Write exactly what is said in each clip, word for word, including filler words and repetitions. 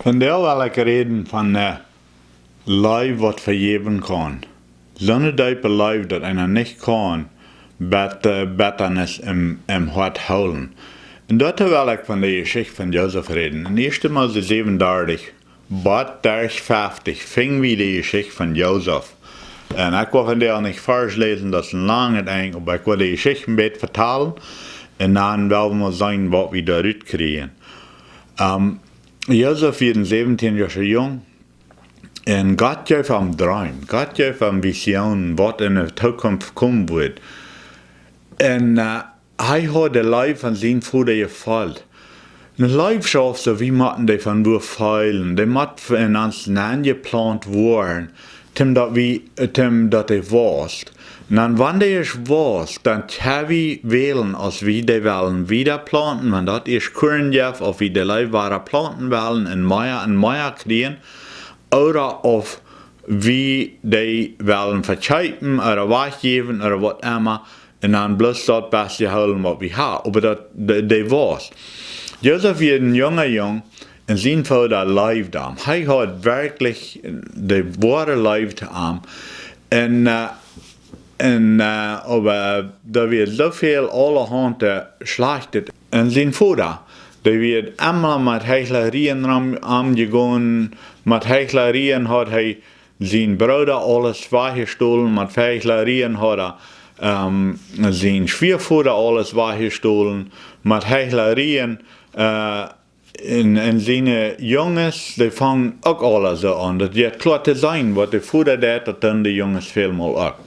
Vondoag well ekj räden von de Leew, waut vejäwen kaun. Soone deepe Leew, daut eena nich kaun Bett-, Bettanis em, em Hoat hoolen. Un doatoo well ekj von de Jeschicht von Josef räden. En ieeschte Mose säwenundartich bat derch feftich finj wie de Jeschicht von Josef. Un ekj well vondoag nich Varsch läsen, daut es een langet Enj, oba ekj well de Jeschicht een bät vetalen. Un dan well wie mol seenen, waut wie doa rut kjrieen. Ehm, Josef wia een säwentieenjoaja Jung. Un Gott jeef am Dreem. Gott jeef am Visionen, waut en de Tookunft komen wudd. Un, eh, hee haud de Leew von sienen Voda jefeelt. Een Leew, soo aus wie motten dee von wua feelen. Dee mott en ons nenjeplaunt woaren, toom daut wie, toom daut dee wausst. Un dan, wan dee es wausst, dan kjenn wie wälen, aus wie dee wellen wieda plaunten, wan daut ieescht Kuarn jeft, auf wie dee Leew wada plaunten wellen un mea un mea kjrieen, ooda auf wie dee wellen vekjeepen ooda wajchjäwen ooda waut emma, un dan bloos daut baste hoolen, waut wie haben. Oba daut, dee, dee wausst. Josef wia een junga Jung, un sien Voda leewd am. Hee haud werkjlich de woare Leew to am. Un, eh, un, eh, oba doa wia soo väl aulahaunt, eh, Schlajchtet. Un sien Voda, dee wia emma met Heichlarien rom aunjegonen, met Heichlarien haud hee sien Brooda aules wajchjestolen, met Heichlarien haud hee, ehm, sien Schwiavoda aules wajchjestolen, met Heichlarien, eh, un, un siene Junges, dee fungen uk aule soo aun. Daut wia kloa to seenen, waut de Voda deed, daut doonen de Junges välmol uk.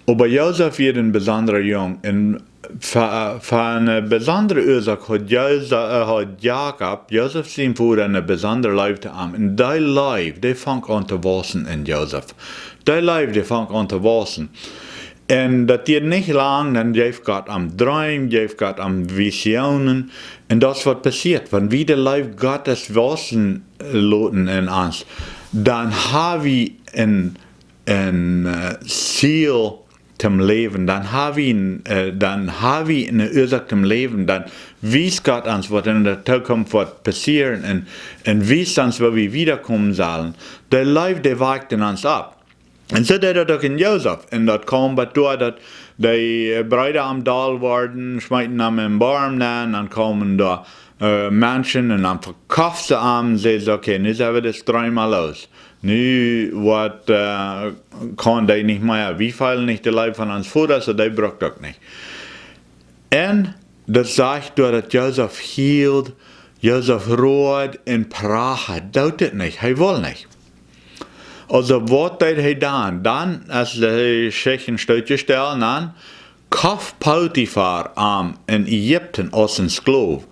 Oba Josef wia een besondra Jung. Un fa-, fa eene besondre Uasoak haud Jose-, eh, haud Jakob, Josef sien Voda, eene besondre Leew to am. Un dee Leew, dee funk aun to waussen en Josef. Dee Leew, dee funk aun to waussen. Un daut dieed nich lang, dan jeef Gott am Dreem, jeef Gott am Visionen. Un daut es waut passieet. Wan wie de Leew Gottes waussen, eh, loten en ons, dan ha wie een, een, eh, Ziel toom läwen. Dan ha wie een, eh, dan ha wie eene Uasoak toom läwen. Dan wiest Gott ons, waut en de Tookunft woat passieren un, un wiest ons, woo wie wieda komen sellen. De Leew, dee wajcht en ons opp. Un soo deed daut uk en Josef. Un daut kjeem bat doa, daut de, eh, Breeda am doll worden, schmeeten am em Borm nenn, dan kjeemen doa, eh, Menschen un dan vekoft see am, säden see: "Okay, nu sent wie de Streema los. Nu woat, eh, kaun dee nich mea. Wie feelen nich de Leew von ons Voda, soo dee brukt uk nich." Un daut sajcht doa, daut Josef hield, Josef road un pracha, doot et nich, hee wull nich. Aulsoo, waut deed hee dan? Dan, aus de Jeschicht steit, dan koft Potifar am en Ägipten aus een Sklow.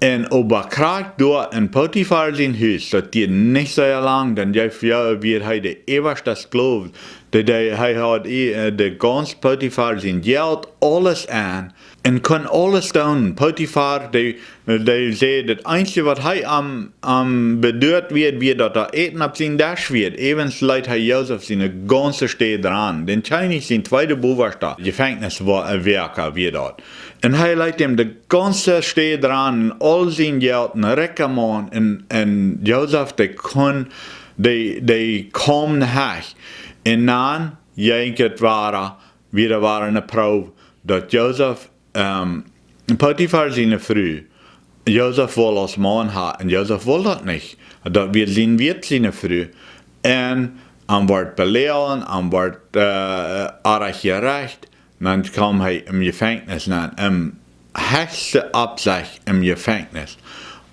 Un oba krakjt doa en Potifar sien Hus, daut dieed nich sea lang, dan jeef, jo, wia hee de äwaste Sklow. Dee, dee, hee haud, eh, de gaunze Potifar sien Jelt, aules aun. Un kunn aules doonen. Potifar, dee, dee säd, daut eensje waut hee am, am beduat wia, wia daut doa Äten opp sien Desch wia. Äwent leet hee Josef siene gaunze Städ ran. Dän Kjennich sien tweeda bowasta Jefenkjniswäakja wia daut. Un hee leet am de gaunze Städ ran, un aul sien Jelt, een rikja Maun, un, un Josef, dee kunn, dee, dee kaum nich. Un dan jinkj et wada, wada wia ne Proow, daut Josef, ehm, Potifar siene Fru, Josef wull aus Maun haben, un Josef wull daut nich. Daut wia sien Wieet siene Fru. Un hee wort beläajen, hee wort, eh, oajch jerecht, dan kjeem hee em Jefenkjnis nenn, em hechste Opsecht em Jefenkjnis.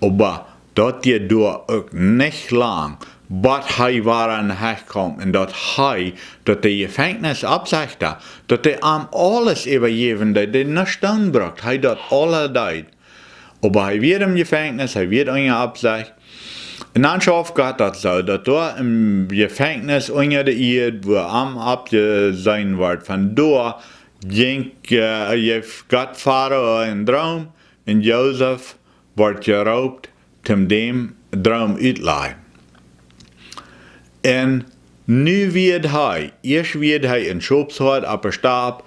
Oba daut dieed doa uk nich lang, bat hee wada aun de Hecht kjeem un daut hee, daut de Jefenkjnisopsechta, daut dee am aules äwajäwen deed, dee nuscht doonen brukt, hee daut aules deed. Oba hee wia em Jefenkjnis, hee wia unja Opsecht. Un dan schauft Gott daut soo, daut doa em Jefenkjnis unja de Ieed, wua am oppjeseenen wort, von doa jinkj, eh, jeef Gott Farao een Droom, un Josef wort jeroopt, toom dän Droom utlajen. Un nu wia hee, ieescht wia hee een Schopshoad opp de Stap,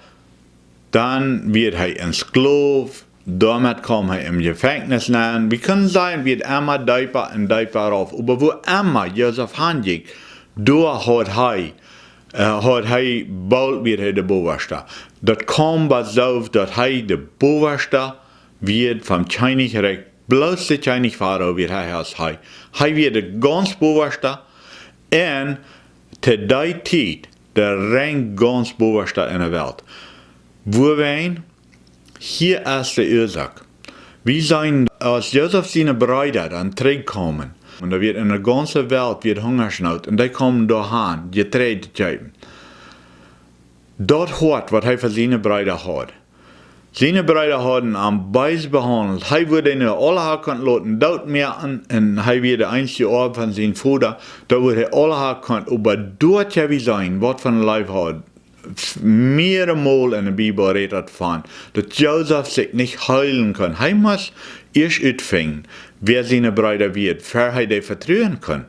dan wia hee een Sklow, Doamet kaum hee em Jefenkjnis nenn. Wie kjennen sajen, wia et emma deepa un deepa rauf. Oba wua emma Josef han jinkj, doa haud hee, äh, haud hee boolt wia hee de Bowaschte. Daut kaum bat soo, daut hee de Bowaschte wia vom Kjennichrikj, bloos de Kjennich Farao wia hee aus hee. Hee wia de gaunz Bowaschte un to dee Tiet de rein gaunz Bowaschte enne Welt. Wuarom? Hia es de Uasoak. Wie seenen, aus Josef siene Breeda dan trigjkjeemen, un doa wia enne gaunze Welt wia Hungasnoot, un dee kjeemen doa han, Jetreid to kjeepen. Daut Hoat, waut hee fa siene Breeda haud. Siene Breeda hauden am bees behaundelt. Hee wudd an aula ha kunt loten dootmoaken, un hee wia de eensje Oaw von sien Voda. Daut wudd hee aula ha kunt, oba doa kjenn wie seenen, waut fa eene Leew hee haud. Mearemol enne Bibel rät daut von, daut Josef sikj nich heelen kunn. Hee must ieescht utfinjen, wäa siene Breeda wieren, ver hee dee vetruen kunn.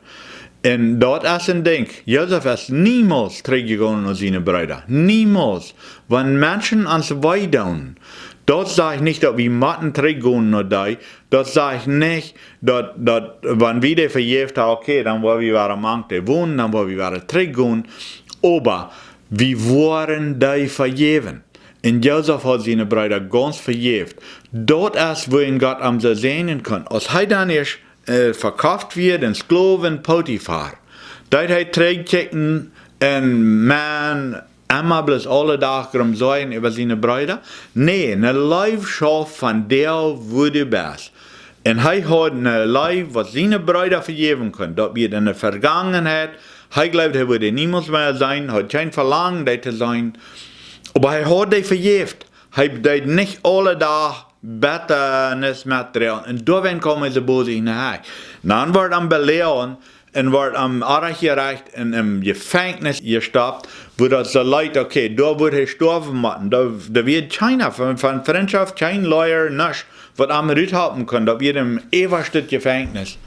Un daut es een Dinkj. Josef es niemols trigjjegonen no siene Breeda. Niemols. Wan Menschen ons wee doonen, daut sajcht nich, daut wie motten trigjgonen no dee. Daut sajcht nich, daut, daut, wan wie dee vejäft haben, okay, dan woa wie wada mank dee wonen, dan woa wie wada trigjgonen. Oba wie woaren dee vejäwen. Un Josef haud siene Breeda gaunz vejäft. Daut es, wuarom Gott am soo säajnen kunn. Aus hee dan ieescht, äh, vekoft wia, een Sklow, Potifar, deed hee trigjkjikjen un mau emma bloos aule Doag rom sorjen äwa siene Breeda? Nä, eene Leew schauft von doa, wua du best. Un hee haud eene Leew, waut siene Breeda vejäwen kunn. Daut wia enne Vergangenheit. Hee jleewd, hee wudd niemols mea seenen, haud kjeen Velangen, dee to seenen. Oba hee haud dee vejäft. Hee deed nich aule Doag Bettanis metdroagen. Un doawäajen kaum hee soo bosich no Hus. Dan wort am beloant un wort am oajch jerecht un em Jefenkjnis jestoppt, wua daut soo leet, okay, doa wudd hee stoawen motten. Doa, doa wia kjeena von, von Frintschoft, kjeen Lawyer, nuscht, waut am ruthalpen kunn. Daut wia em äwaschten Jefenkjnis.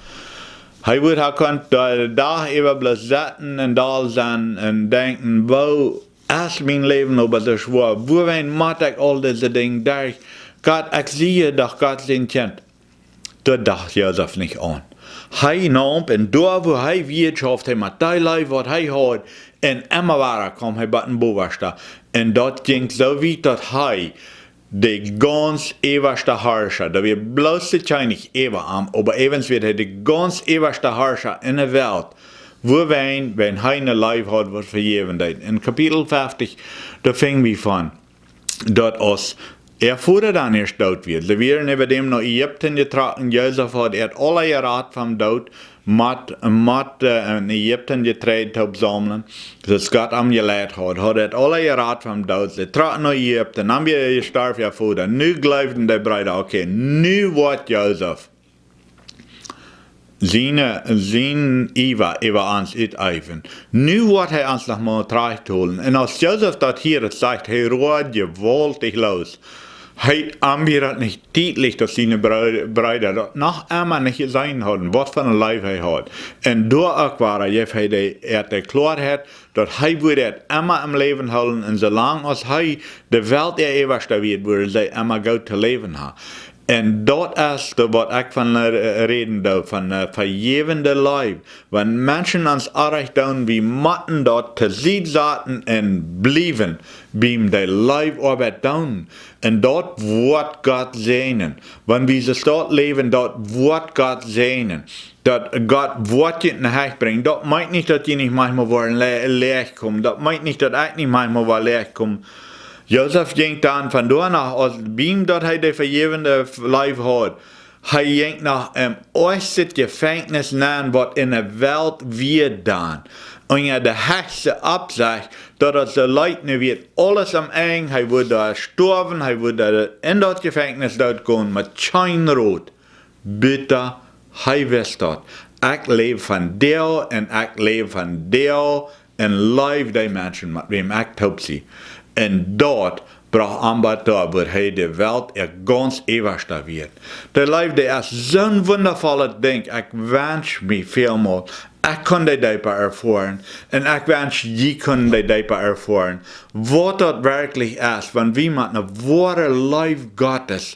Hee wudd ha kunt dän Dach äwa bloos sitten un doll sennen un denkjen, woo es mien Läwen oba soo schwoa? Wuarom mott ekj aul dise Dinja derch? Gott, ekj sie doch Gott sien Kjint. Doa docht Josef nich aun. Hee neem un doa, wua hee wia, schauft hee met dee Leew, waut hee haud, un emma wada kaum hee bat dän Bowaschten. Un daut jinkj soo wiet, daut hee de gaunz äwaschte Harscha, daut wia bloos de Kjennich äwa am, oba äwent wia hee de gaunz äwaschte Harscha enne Welt. Wuarom? Wiels hee eene Leew haud, waut vejäwen deed. En Kapitel fefteen, doa finj wie von, daut aus äa Voda dan ieescht doot wia. See wieren äwa däm no Ägipten jetrocken, Josef haud an aula jerat vom Doot, mott, mott, äh, en Ägipten Jetreid toopsaumlen, soo aus Gott am jeleit haud. Haud an aula jerat vom Doot. See trocken no Ägipten, dan wia jestorwen äa Voda. Nu jleewden de Breeda, okay, nu woat Josef siene, sien Iewa äwa ons uteewen. Nu woat hee ons noch mol trigjholen. Un aus Josef daut hieed, sajcht hee, road jewaultich loos. Hee, am wia daut nich dietlich, daut siene Bree-, Breeda daut noch emma nich jeseenen hauden, waut fa eene Leew hee haud. Un doa uk wia, jeef hee dee, hee haud de Kloaheit, daut hee wudd emma em Läwen hoolen, un soo lang aus hee de Welt äa Äwaschter wia, wudden see emma goot to läwen haben. Un daut es daut, waut ekj von, äh, räden doo, von, äh, vejäwende Leew. Wan Menschen ons oajch doonen, wie motten daut to Sied saten un bliewen biem de Leew Oabeit doonen. Un daut woat Gott säajnen. Wan wie soo stolt läwen, daut woat Gott säajnen. Daut Gott woat junt no Hecht brinjen. Daut meent nich, daut jie nich maunchmol woaren le-, läach komen. Daut meent nich, daut ekj nich maunchmol woa läach komen. Josef jinkj dan von doa no, aus biem daut hee de vejäwende Leew haud, hee jinkj no een oajchet Jefenkjnis nenn, waut enne Welt wia dan. Unja de hechste Oppsecht, daut et soo leet, nu wia aules aum Enj, hee wudd doa stoawen, hee wudd doa en daut Jefenkjnis doot gonen, met kjeen Rot. Buta hee wist daut. Ekj läw von doa un ekj läw von doa un leew dee Menschen, met wäm ekj toop sie. Un daut brocht am bat doa, wua hee de Welt äa gaunz Äwaschter wia. De Leew, dee es soon wundavolet Dinkj. Ekj wensch mie välmol, ekj kunn dee deepa erfoaren. Un ekj wensch, jie kunnen dee deepa erfoaren. Waut daut werkjlich es, wan wie met eene woare Leew Gottes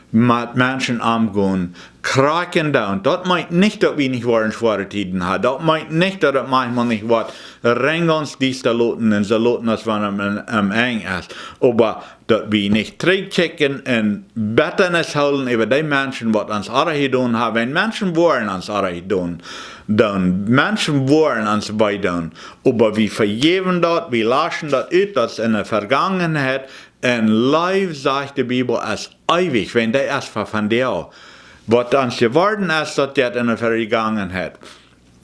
met Menschen omgonen, krakjt endoont. Daut meent nich, daut wie nich woaren schwoare Tieden haben. Daut meent nich, daut et maunchmol nich woat rinjens diesta loten un soo loten, aus wan et aum, aum Enj es. Oba daut wie nich trigjkjikjen un Bettanis hoolen äwa dee Menschen, waut ons orrajcht jedonen haben. Wan Menschen woaren ons orrajcht jedonen, dan Menschen woaren ons wee doonen. Oba wie vejäwen daut, wie laschen daut ut, daut es enne Vergangenheit. Un Leew, sajcht de Bibel, es eewich, wan dee es fa vondoag. Waut ons jeworden es, daut jeit enne Vergangenheit.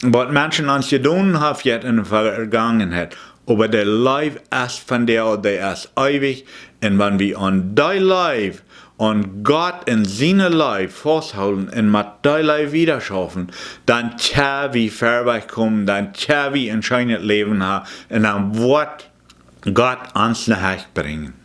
Waut Menschen ons jedonen haben, jeit enne Vergangenheit. Oba de Leew es vondoag, dee es eewich. Un wan wie aun dee Leew, aun Gott un siene Leew fausthoolen un met dee Leew wieda schaufen, dan kjenn wie verwoats komen, dan kjenn wie een scheenet Läwen haben un dan woat Gott ons no Hecht brinjen.